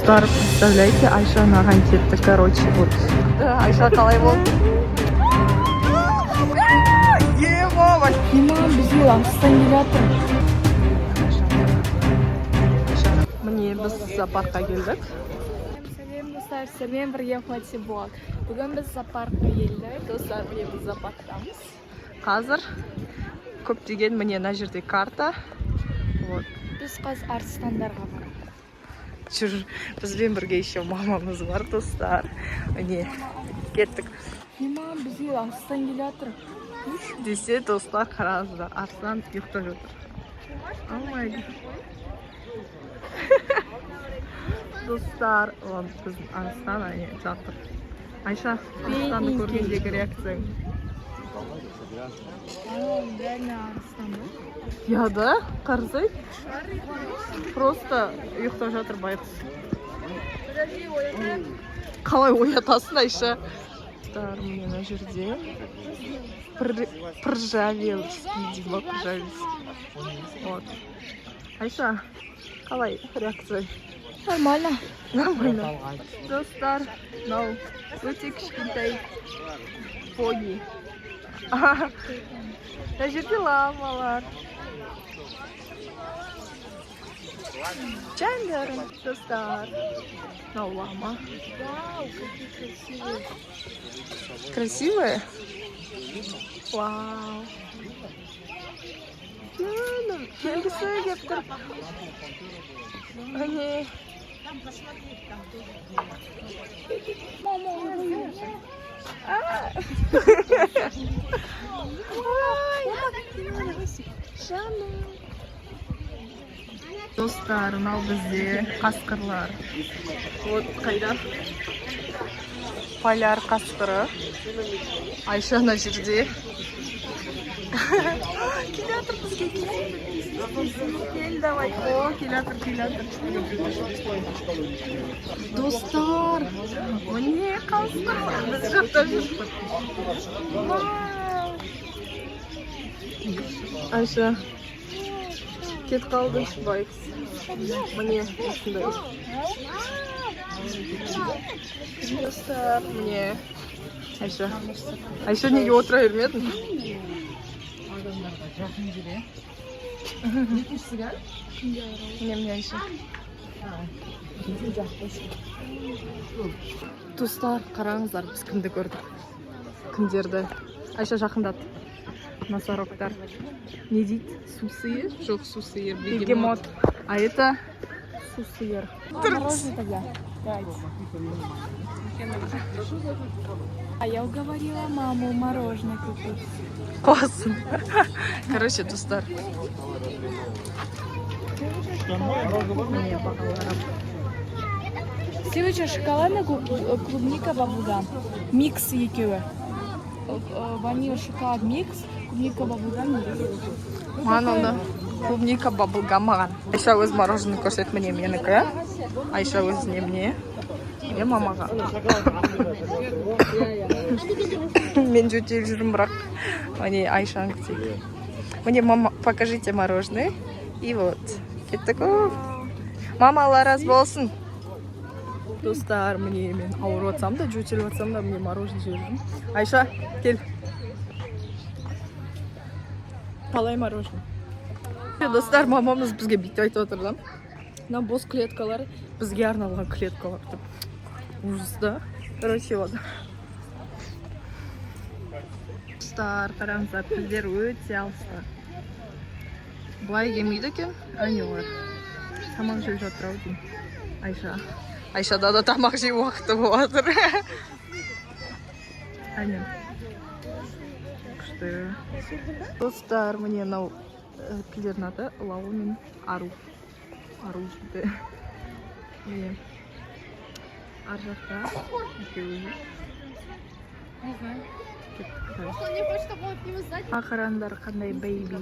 Достар, представляете, Айша маған кетті, короче, вот. Айша, қалай болды? Ема, Имам бізге алыстан келе жатыр. Міне, біз зоопаркқа келдік. Сәлем, достар, сіздермен бірге Фати Блог. Бүгін біз зоопаркқа келдік. Достар, міне, біз зоопарктамыз. Қазір көптеген, міне, мына жерде карта. Вот. Біз қазір арыстандарға барамыз. Жүр, бізбен бірге еще мамамыз бар, достар. Міне, кеттік. Имам бізге алыстан келе жатыр. Десе, достар, қараңыздар, арыстан ұйықтап жатыр. Oh my God. Достар, вон біздің арыстан, әне жатыр. Айша, арыстанды көргендегі реакцияң? Реально арыстан ба? Я да, қарасай. Просто ұйықтап жатыр байғұс. Қалай оятасың, Айша? Достар, міне, мына жерде Пржавелский дейді ма, Пржавелский. Вот. Айша, қалай реакция? Нормально. Нормально. Достар, мынау өте кішкентай пони. Мына жерде ламалар. Жандарым, достар. Мынау лама. Вау, какие красивые. Красивая? Вау. Жаным, келгісі келіп тұр. Міне. Мама, ой. Ой, жаным. Достар, мынау бізде қасқырлар. Вот қайда? Поляр қасқыры. Айша ана жерде. Келе жатыр бізге, кел, давай. О, келе жатыр, келе жатыр. Достар, міне, қасқыр біз жақта жүр. Вау. Айша кетіп қалды байғұс. Міне, осындай. Достар, міне. Айша. Айша, неге отыра бермедің? Адамдарға жақын жер, иә. Екіншісі кім? Міне, міне, Айша. Достар, қараңыздар, біз кімді көрдік? Кімдерді? Айша, жақындат. Носорогтар. Не дейді? Сусиыр? Жоқ, сусиыр. Бегемот. А это? Сусыр. Мороженое тогда. Давайте. А я уговорила маму мороженое купить. Қуасың. Короче, достар. Міне, бағалары. Сливочный шоколадный, клубника, баблгам. Микс екеуі. Ваниль шоколад микс, клубника, баблгам микс. Маған онда клубника, баблгам маған. Айша өз мороженое көрсет, міне, менікі. Айша өзіне, міне. Міне, мамаға. Мен жөтеліп жүрмін бірақ. Міне, Айшаны күтейік. Міне, мама, покажите мороженое. И вот. Кеттік. О. Мама, Алла разы болсын. Достар, міне, мен ауырып жатсам да, жөтеліп жатсам да, міне, мороженое жеп жүрмін. Айша, кел. Қалай мороженое? Достар, мамамыз бізге бүйтіп айтып отыр да. Мына бос клеткалар бізге арналған клеткалар деп. Ужас, да? Короче, вот. Достар, қараңыздар, пілдер өте алыста. Былай келмейді екен. Әне, олар. Тамақ жеп жатыр ау деймін. Айша. Айшада да тамақ жеу уақыты болып жатыр. Әне. Күшті. Достар, міне, мынау пілдердің аты Лао мен Ару. Ару дейді. Міне. Ар жақта екеуі жүр. Кеттік. А қараңдар, қандай бейби.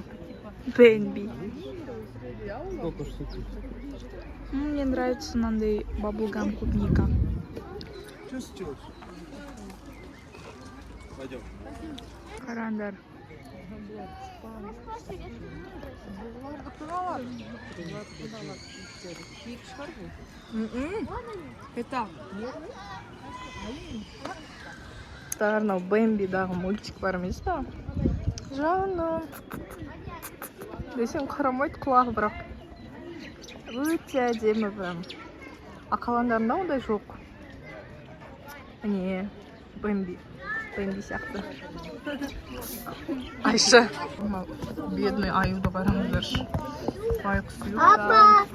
Бэмби. Сколько штук? Мне нравится мынандай баблгам клубника. Что случилось? Пойдем. Қараңдар. Бұларды кім алады? Бұларды кім алады? Киік шығар бұл. Это Мынау Бэмбидағы мультик бар емес па? Жаным. Десең қарамайды құлағы бірақ. Өте әдемі прям. А қалғандарында ондай жоқ. Міне, Бэмби. Бэмби сияқты. Айша. Мынау бедный аюды қараңыздаршы. Байғұс Апа.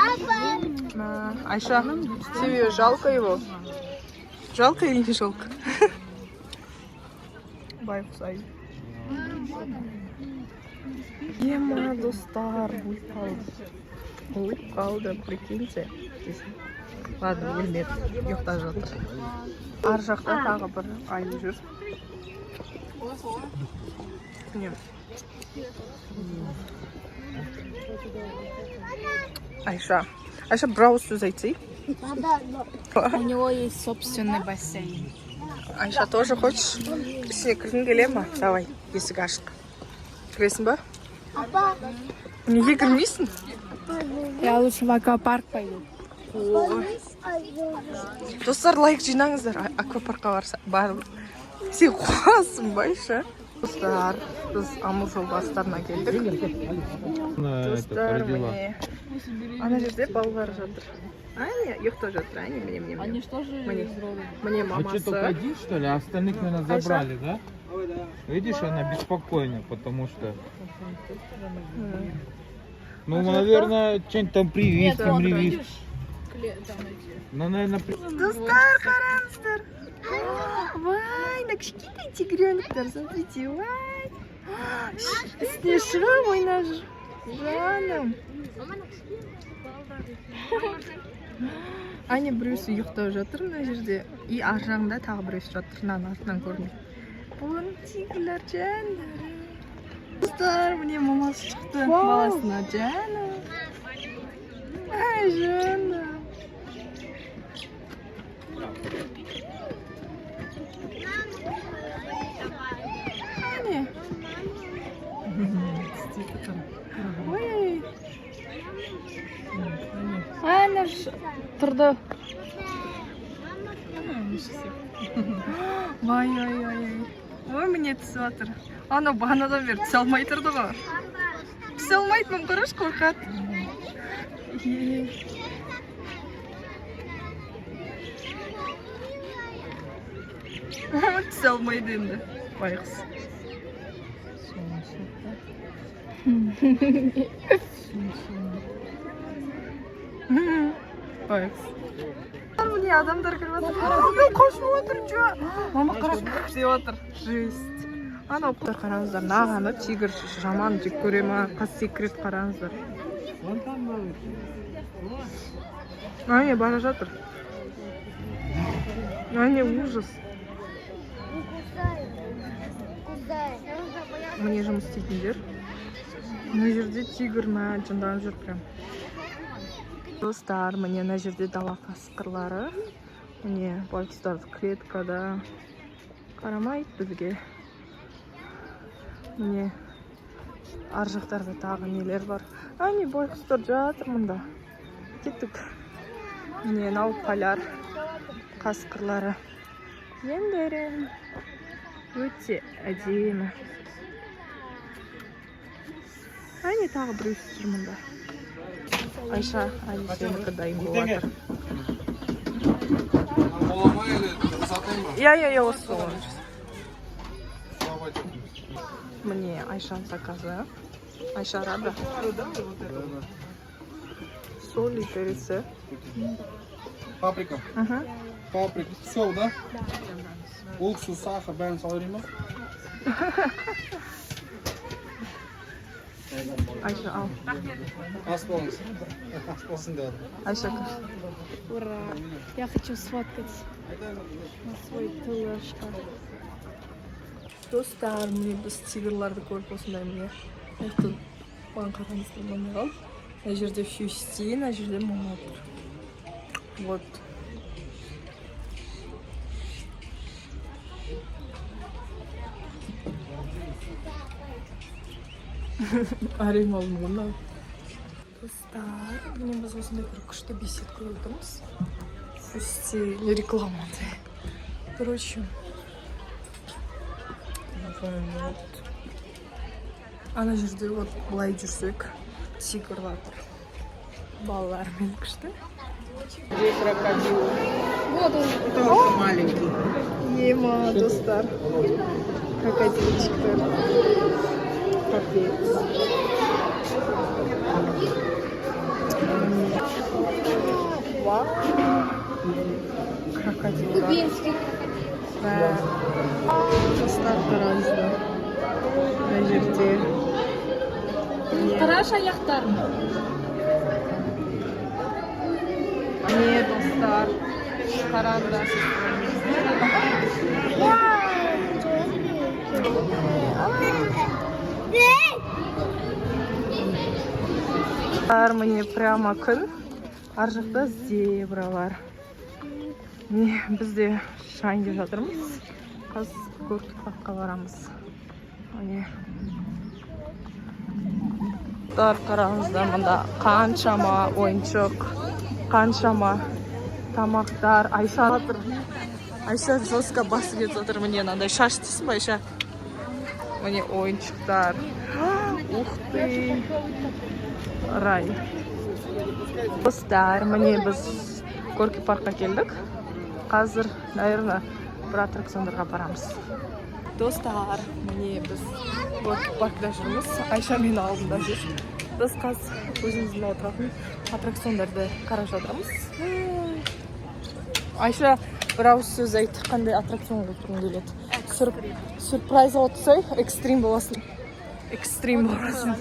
Апа. Айша, тебе жалко его? Жалко или не жалко? Байғұс аю. Ема, достар, өліп қалды. Өліп қалды, прикиньте. Ладно, өлмеді, ұйықтап жатыр. Ар жақта тағы бір аю жүр. Міне. Айша. Айша, бір ауыз сөз айтсай. У него есть собственный бассейн. Айша, тоже хочешь? Ішіне кіргің келе ма? Давай, есік ашық. Кіресің ба? Апа. Неге кірмейсің? Я лучше в аквапарк пойду. Достар, лайк жинаңыздар. Аквапаркқа барса, бар. Сен қуасың ба, Айша? Достар, біз Амур жолбарыстарына келдік. Достар, міне. Ана жерде балалар жатыр. Әне, ұйықтап жатыр. Әне, міне, міне, міне. Они что же Міне. Міне А что, только мамасы. один, что ли? А остальных, наверное, забрали, да? Видишь, она беспокойна, потому что... Ну, наверное, что-нибудь там прививки, мрививки. Ну, наверное, Достар, қараңыздар. Вай, мына кішкентай тигренок тар, смотрите, вай. Үстіне шығып ойнап жүр. Жаным. Әне біреусі ұйықтап жатыр мына жерде. И ар жағында тағы біреусі жатыр. Мынаның артынан көрінеді. Бұның тигрлер жандарым. Достар, міне мамасы шықты баласына. Жаным. Ай, жаным. Әне. Ой. Ана ж тұрды. Ой, ой, ой, ой. Ой, міне түсіп жатыр. Анау бағанадан бері түсе алмай тұрды ғой. Түсе алмайды, мына қарашы, қорқады. Е. Түсе алмайды енді. Байғұс. Байғұс. Міне адамдар кіріп жатыр. Ой, қашып отыр, чё? Мама қара, деп жатыр. Жесть. Анау қараңыздар, нағаны тигр жаман жек көре ма? Қас секіреді, қараңыздар. Әне бара жатыр. Әне ужас. Міне жұмыс істейтіндер. Мына жерде тигр мә жынданып жүр прям. Достар, міне мына жерде дала қасқырлары. Міне байқұстар клеткада қарамайды бізге. Міне ар жақтарда тағы нелер бар. Әне байқұстар жатыр мұнда. Кеттік. Міне мынау поляр қасқырлары. Ендерін өте әдемі. Әне тағы біреусі жүр мұнда. Айша, әне сенікі дайын болып жатыр. Иә, иә, иә, осы сол. Міне Айшаның заказы. Айша рада. Соль и перец. Паприка. Мгм. Паприка. Все, да? Уксус, сахар, бәрін сала берейін ба? Айша, ал. Ас болыңыз. Ас болсын деп. Айша, Ура. Я хочу сфоткать на свой тележка. Достар, міне біз тигрларды көріп осындай міне. Мына маған қараңыздар, мына қалды. Мына жерде Фюсти, мына жерде мама тұр. Вот. Әрең алдым ғой мынаны. Достар, міне, біз осындай бір күшті беседка отырмыз. Пусти, не реклама. Короче, вот. Ана жерде, вот, былай жүрсек, тигрлар тұр. Балалармен күшті. Где крокодил? Вот он. Это очень маленький. Ема, достар. Крокодильчиктер. Капец. Вау. Крокодилдар. Кубинский. Да. Достар, қараңыздар. Мына жерде. Қарашы аяқтарын. Міне, достар. Қараңдар. Достар, міне, прямо күн. Ар жақта зебралар. Міне, біз де шығайын деп жатырмыз. Қазір Горки паркқа барамыз. Міне. Достар, қараңыздар, мында қаншама ойыншық, қаншама тамақтар. Айша жатыр. Айша жестко басы кетіп жатыр. Міне, мынандай шаш дейсің ба, Айша? Міне, ойыншықтар. Ух ты! Рай. Достар, міне, біз Горки паркқа келдік. Қазір, наверное, бір аттракциондарға барамыз. Достар, міне, біз Горки паркта жүрміз. Айша менің алдымда жүр. Біз қазір өзіміздің отыратын аттракциондарды қарап жатырмыз. Айша, бір ауыз сөз айт, қандай аттракционға отырғың келеді? Сюрприз отырсай, экстрим боласың. Экстрим боласың.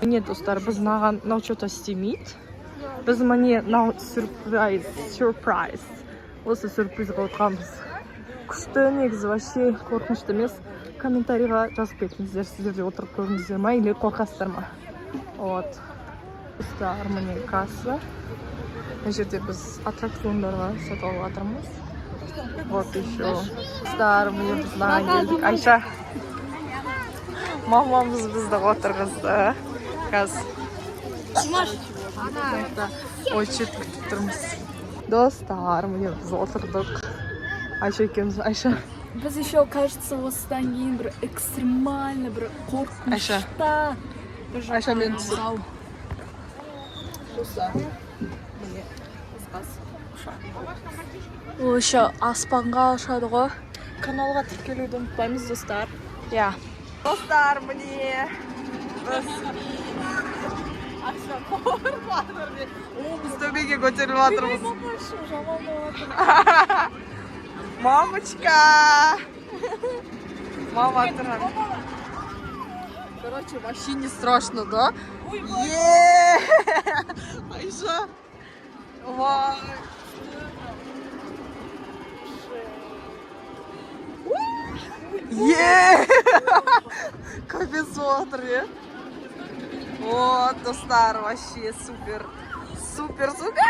Міне, достар, біз мынаған, мынау что-то істемейді. Біз, міне, мынау сюрприз, сюрприз. Осы сюрпризға отырғанбыз. Күшті негізі, вообще қорқынышты емес. Комментарийға жазып кетіңіздер, сіздер де отырып көрдіңіздер ма или қорқасыздар ма? Вот. Достар, міне, касса. Мына жерде біз аттракциондарға сатып алып жатырмыз. Вот еще. Достар, міне, біз мынаған келдік. Айша. Мамамыз бізді отырғызды. Қазір. Очередь күтіп тұрмыз. Достар, міне, біз отырдық. Айша екеуміз. Айша. Біз еще, кажется, осыдан кейін бір экстремально, бір Айша. қорқынышта бір жаққа Айша, мені түсір. барамыз. Достар. Міне, біз қазір Ол еще аспанға ұшады ғой. Каналға тіркелуді ұмытпаймыз, достар. Иә. Достар, міне, біз, Айша қорқып жатыр. О, біз төбеге көтеріліп жатырмыз. Жаман болып. Мамочка! Мама тұрған. Короче, вообще не страшно, да? Е! Айша! Вау! Е! Капец отыр, е? Вот, достар, вообще супер. Супер, супер!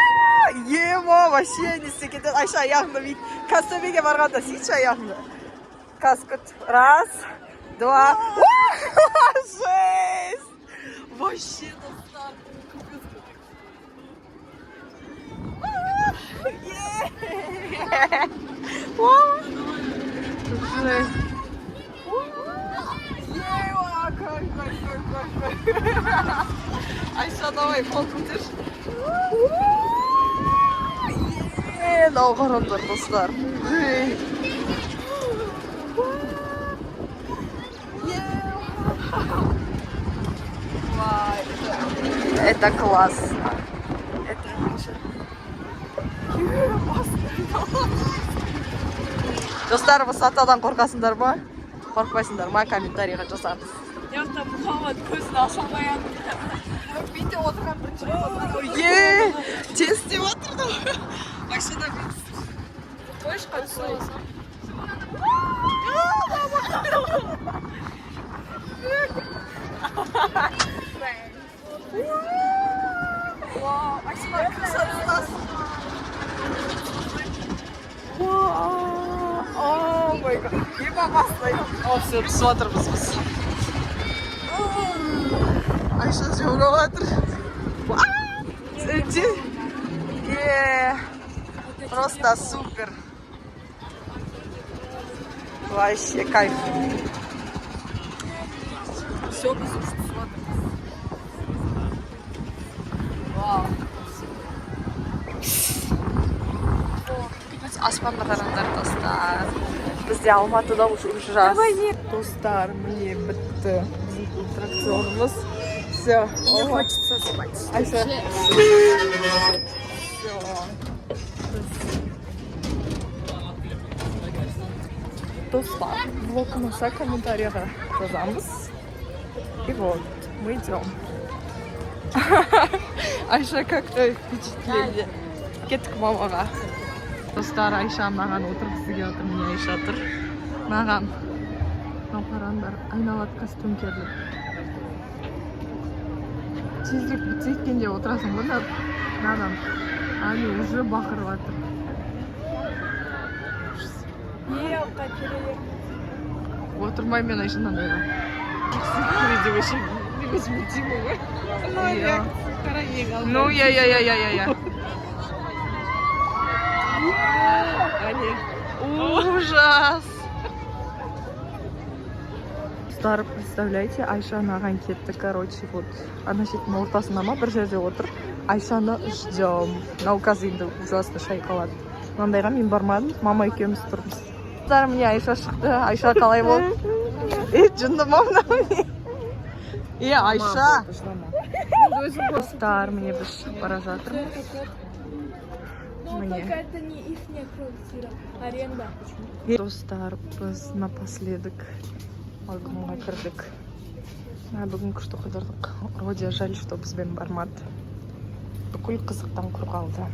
Ема, вообще не істеп кетеді. Айша, аяғыңды бүйт. Қазір төбеге барғанда сөйтші аяғыңды. Қазір күт. Раз, два. Жесть! Вообще, достар, капец, капец. Е! Вау! Жесть. Ева, кайф, кайф, кайф, кайф. Айша, давай, қол көтерші. Е, мынау қараңдар, достар. Ей. Е. Вай, это классно. Это вообще. Е, басты. Достар, высотадан қорқасыңдар ма? Қорықпайсыңдар ма? Комментарийға жазамыз. Жақта Мұхаммад көзін аша алмай жатыр. Бүйтіп отырған бірінші рет отырған. Е, тез істеп жатыр да. Вообще да. Қойшы, қатысы. Вау, Айшана, крышаны ұстасын. Вау, oh my God. Мама бастайды. О, все, түсіп жатырмыз біз. Айша жаурап жатыр. Өте. Е, просто супер. Вообще кайф. Все, біз уже түсіп жатырмыз. Вау. Аспанға қараңдар, достар. Бізде Алматыда уже жаз. Достар, міне, бітті біздің аттракционымыз. Все. Мне хочется спать. Айша. Все. Достар, влог ұнаса, комментарийға жазамыз. И вот, мы идем. Айша, как твои впечатления? Кеттік мамаға. Достар, Айша маған отырғысы келіп отыр. Міне, Айша тұр. Маған. Мынау, қараңдар, айналады қазір төңкеріліп. Тезірек бітсе екен деп отырасың ғой мынадан. Әне, уже бақырып жатыр. Не, керек. Отырмаймын мен, Айша, мынандайға. Сөйтіп вообще невозмутимо ғой. Иә. Ну, я, я, я, я, я, я. Әне. Ужас. Достар, представляете, Айша маған кетті, короче, вот. Ана шеттің ортасында ма, бір жерде отыр. Айшаны ждем. Мынау қазір енді ужасно шайқалады. Мынандайға мен бармадым, мама екеуміз тұрмыз. Достар, міне, Айша шықты. Айша, қалай болды? Е, жынды ма мынау, не? Е, Айша. Достар, міне, біз шығып бара жатырмыз. Но Мне. только это не ихняя квартира, аренда. Достар, біз напоследок вагонға кірдік. Мә, бүгін күшті қыдырдық. Родия, жаль, что бізбен бармады. Бүкіл қызықтан құр қалды.